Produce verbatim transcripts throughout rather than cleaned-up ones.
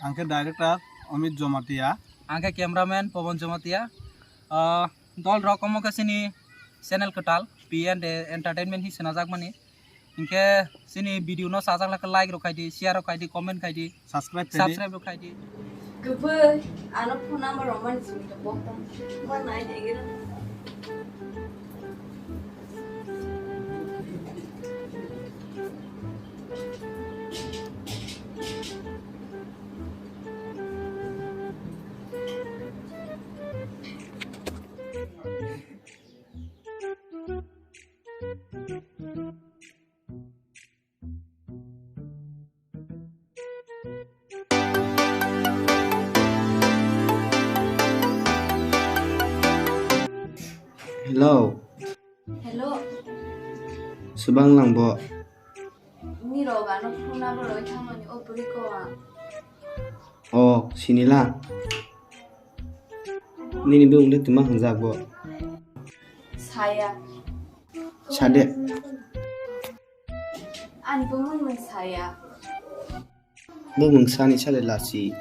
Ang khe director Amit Jomatia. Ang khe cameraman Pawan Jomatia. Ah, dol rok omo khe chini channel kwtal P and A Entertainment hi swnajakmani. Hinkhe chini video no chajak lakhe like rok khai di, share rok khai di, comment khai di, subscribe khai di. Subscribe rok khai di. Kwbwi ano phone number rok mani simi to bokta. Ma nai de gira. Hello. Hello. Swbang lang bo? Nirok ano phone number roi thangmani o bwrwi ko ang. O, sinila. Nini bumung le twma hwnjak bo? Saya. Sade. Ani bumung mung saya. Bumung sani sade lasi.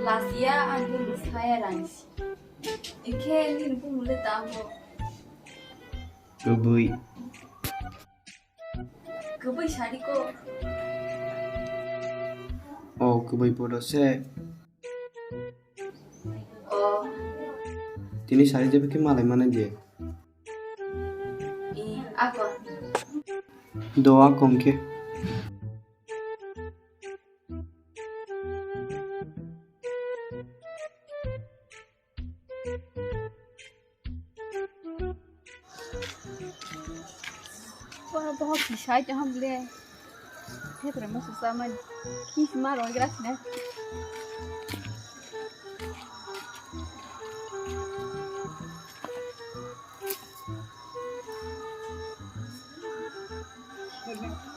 Lasiya ani bumung saya rangsi. Ikhe nini bumung le tamo. Kubui. Kubui sadi ko. O kubui podo se. O. Tini sari jebe khe malai mane je. I, akon. Do akon khe. Wah, bohok kisai tong ham le. Thetre mo susa man. Kis ma rong gras ne.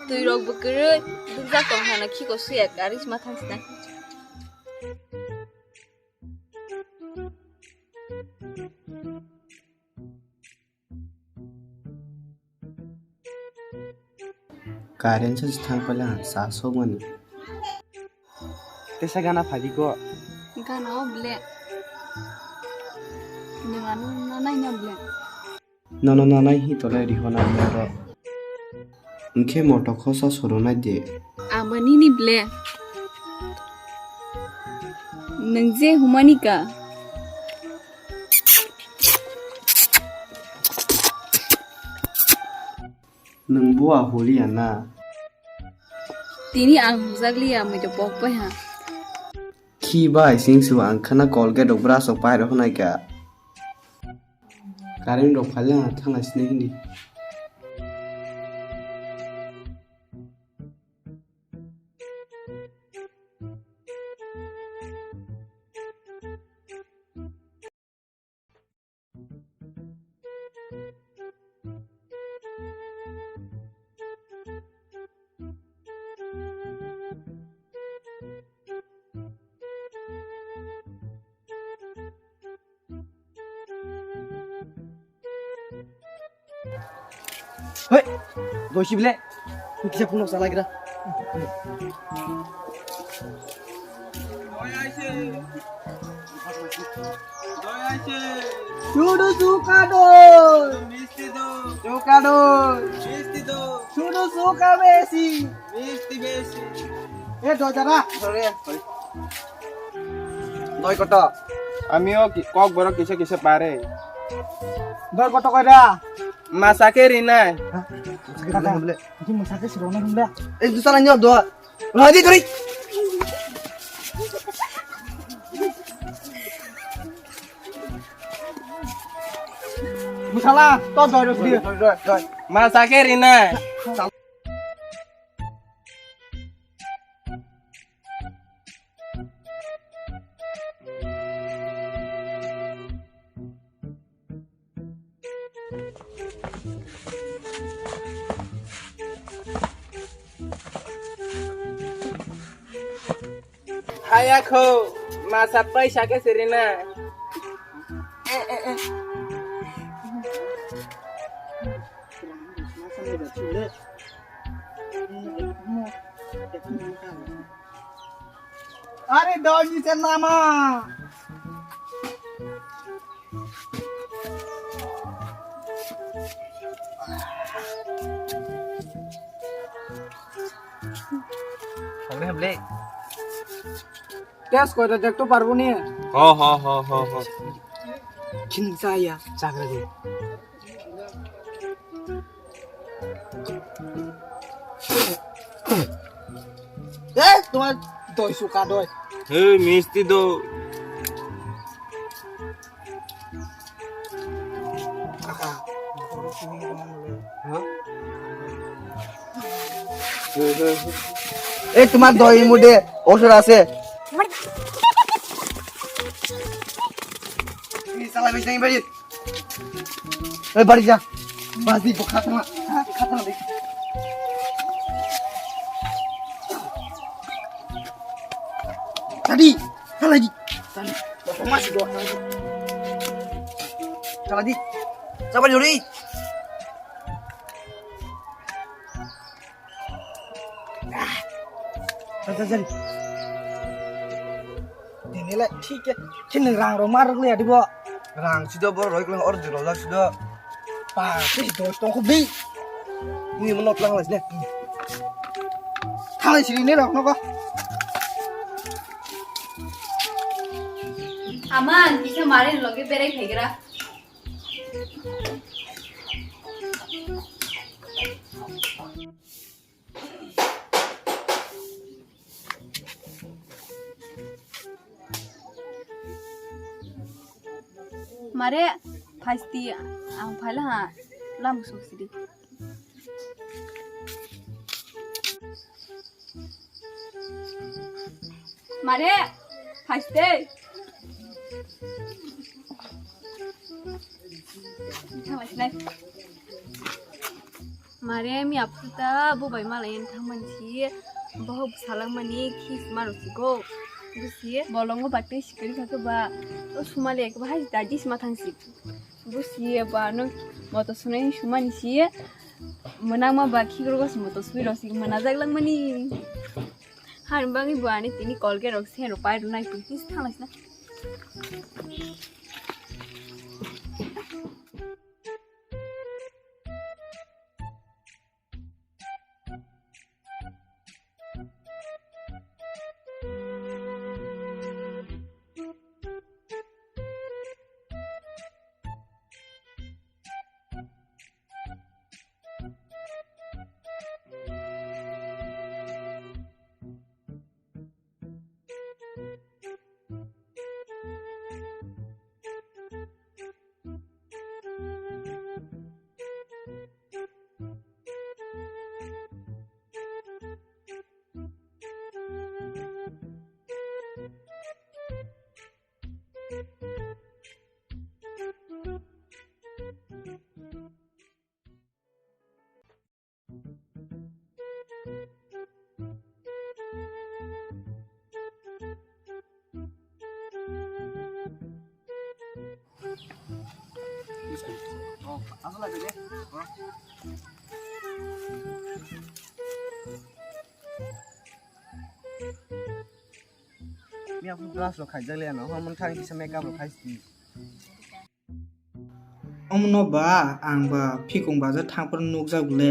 Twi rok bwkirwi dukjak tong hano khiko suya gari sima thangsna. Current se thang pale ang sa sokmani. Tesa gana phaji ko. Gana o ble. Nima no na nai no ble. Nono nanai hi tole rihona moro. Hwnkhe moto khosa soronai de. Amani ni ble. Nwng je humani ka. Nwng bua holiya na? Tini ang hwnjakliya muitu pok pai ha. Khi bai singsu ang khana Colgate rok brush rok pai rok hwnai ka. Current rok phaile ang thangna sini hindi. Hei, dosi bile. Kisa phunuk salai gra. Sudu suka doi. Suka doi. Sudu suka besi. E doi jara. Doi koto. Amio ki-, kok borok kisa kisa pare. Doi koto koi da. Masake rinai. Hah? Masake rinai bole. Ini masake sirona hunda. Eh, tu salah nyok doa. Lagi doi. Musala, to doi doi. Doi, doi, doi. Masake rinai. Haya kho, masa paisa khe sirina. Are doi niche nama. Hamle, hamle. Test koita dekto parbo ni? Ho, ho, ho, ho, ho. Khin chaya, chagra de. Eh, তোমার দই শুকা দই। Hey, মিষ্টি দই। এই তোমার দই মুডে ঔষধ আছে। এই শালা বেশ নাই বাড়ি। এই বাড়ি যা। বাজি খাতা না। খাতা না দেখি। Tadi, tadi, tadi. Tadi, tadi. Sabar, Yuri. Tadi, tadi. Ini le, thik ya. Kini rang roma rok le adi bo. Rang sido bo roi klang or jero jak sido. Pa, sih dos tong khub di. Ini menot lang les ne. Thalai sini ne rok nogo. Aman, kisa mari loge berai phegra. Mare, phaiste, ang phaila ha, lam sok sidi. Mare, phaiste. Thalai sinai. Mare mi aphuta bo bai malai en thangmani si bohok salangmani khis maro si go. Bo si bolongo batte sikari kha ba o sumali ek bahai da dis ma thang si. Bo si ba no moto sunai sumani si mwnang ma ba khigro go moto sui ro si mwnajak langmani. Har bangwi bo ani tini Colgate rok se ro pai ro nai tu his thang lai sina. Ni aku brush rok khaijak le ano, hwn mani thang kisa makeup rok khai si. Omo no ba ang ba phikung bazar thang phuru nukjak le.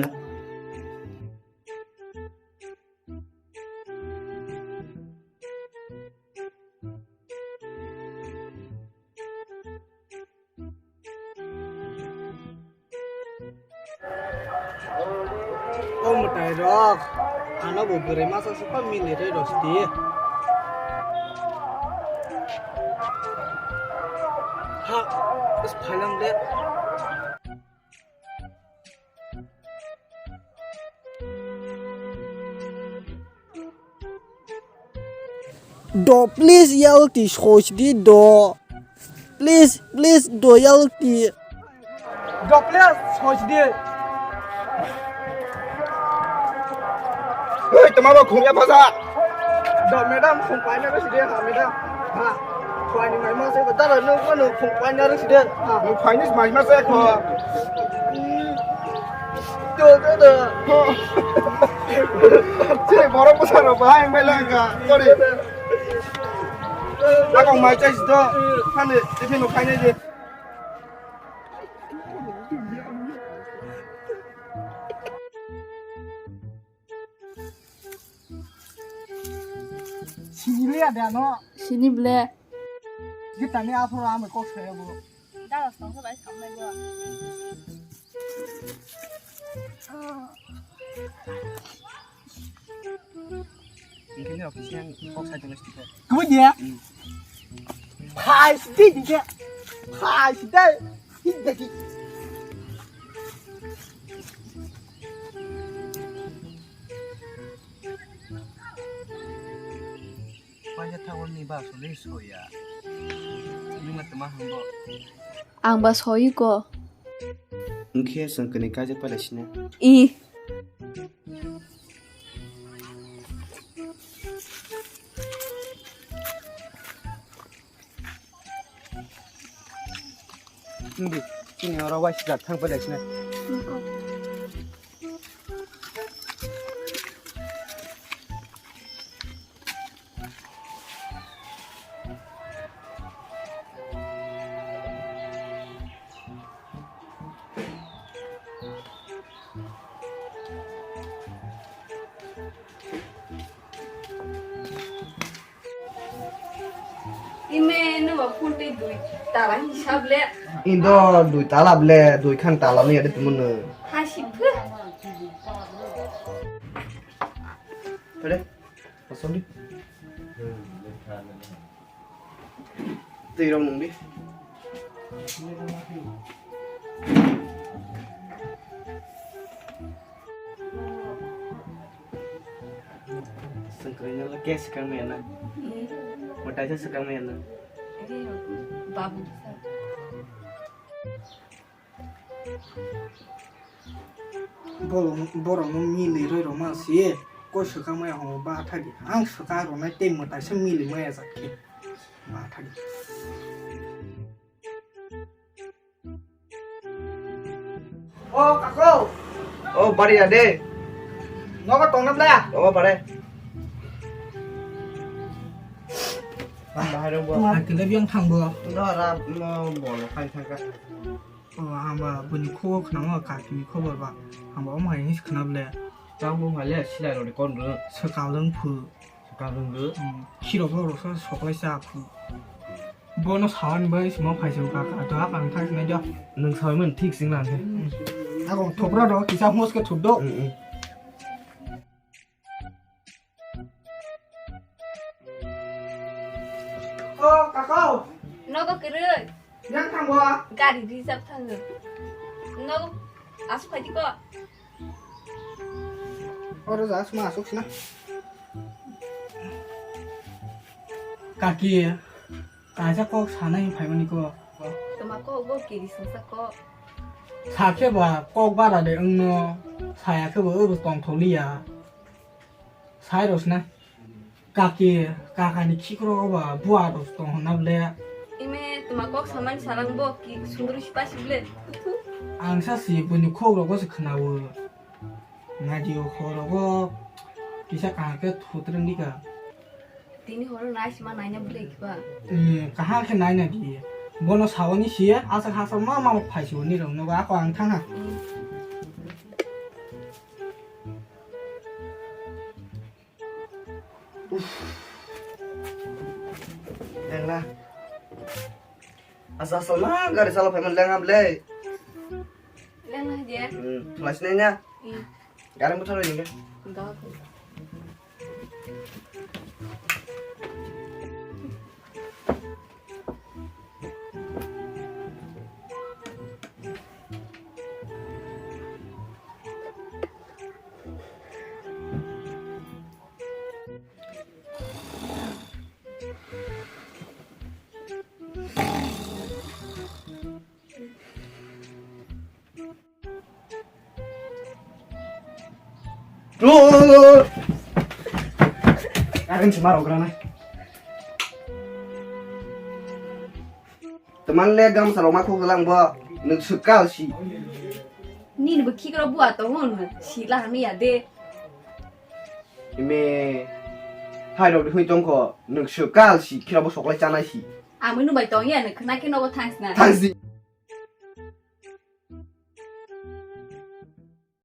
O mwtai rok, ano bo bwrwi masa se kok mili rwi rw sidi. Ha, is phailong de. Do, please, yalti soi sidi do. Please, please, do yalti. Do, please, soi sidi. Hei, tama ba khum ya phasa. Do, madam, khum paina ba sidi ha, madam. Ha. Khwani mai ma se ba dara no no khum paina ro sidi. Ha. Khum paina mai ma se kho. Do, do, do. Che borok bwsa rok bahai wng bai lang kha. Sorry. Akong mai chai sito. Kani tiffin no khainai de. Sini le ada no. Sini ble. Kita ni aphuru amo kok saya bo. Dala song ko bai song mai bo. Ini office yang kok saya tulis tiga. Kamu dia? Hmm. Hai, sedih dia. Hai, sedih. Sedih. Paisa thago ni ba soli soya. Nima tama hango. Ang ba soi ko. Wngkhe chwng kwnwi kaijak pai lai sina. I. Hindi, chini oro waisijak thang pai lai sina. Ime, no ba phone tei dui tala hisab le. Indo dui tala ble, dui khan tala no yade tumun no. Ha si phu. Pare, pasal di. Tei rong nung di. Sengkring la ke sekang mena. Matai sa sekang mena. Babu. Borok, borok no mili roi roma si koi sekang maya ho ba thagi. Ang sekang rona tei matai sa mili maya jakhe. Ba thagi. O kako. O bari ya de. Nogo tongna bla. Nogo bare. Bahai rok bo. Akile biang thang bo. No ra no bol khai thang ka. O hamba buni khobor khna mo kaki ni khobor ba. Hamba omo hai ni khna ble. Tang bo hai le silai rok ni kon ro. Swkang lwng phu. Swkang lwng ro. Khirok rok sa soklai sa phu. Bono sawan bai sima phaisok kaka, to a kang thang sinai jo. Nwng sawi man thik sing lang khe. Ako thopra do, kisa hos ke thup do. Mm, mm. O, kako. Nogo kwrwi. Yang thang bo? Gari reserve thango. Nogo asuk phaidi ko. Oro ja suma asuk sina. Kaki. Kaisa kok sana hin phaimani kok. Tuma kok bo kiri sungsa kok. Sakhe ba kok bara de wngno, saya khe bo obo tongthok liya. Sai rosna. Kaki, kakani khikrok ba bua ros tong honna ble. Ime tuma kok samani sarang bo ki sunduri sipasi ble. Ang sa si buni khok rogo se khnawo. Naidi o khorogo kisa kaham khe thutrwng dika. Tini horo nai sima naina bwlai kiba. Eh, kaham khe naina di. Bono sawani siya, asa hasa ma ma phaisio ni rok nogo ako ang thangha. Hmm. Uff. Lengla. Asa asa ma gari salo phaimani lengha bwlai. Lengla je. Hmm, thwlai sinai na. Hmm. Gari mutharo hinga. Da. Agan si maro grana. Teman le gamsa rok ma khok lang bo. Nuk sukal si. Nini bo khikro bua to hon. Si la hami ya de. Ime. Hai rok hui tongkho, nwng swkal si, khirabo soklai chanai si. Amui nubai tongya, nwng khna khe nogo thangsna. Thangsi.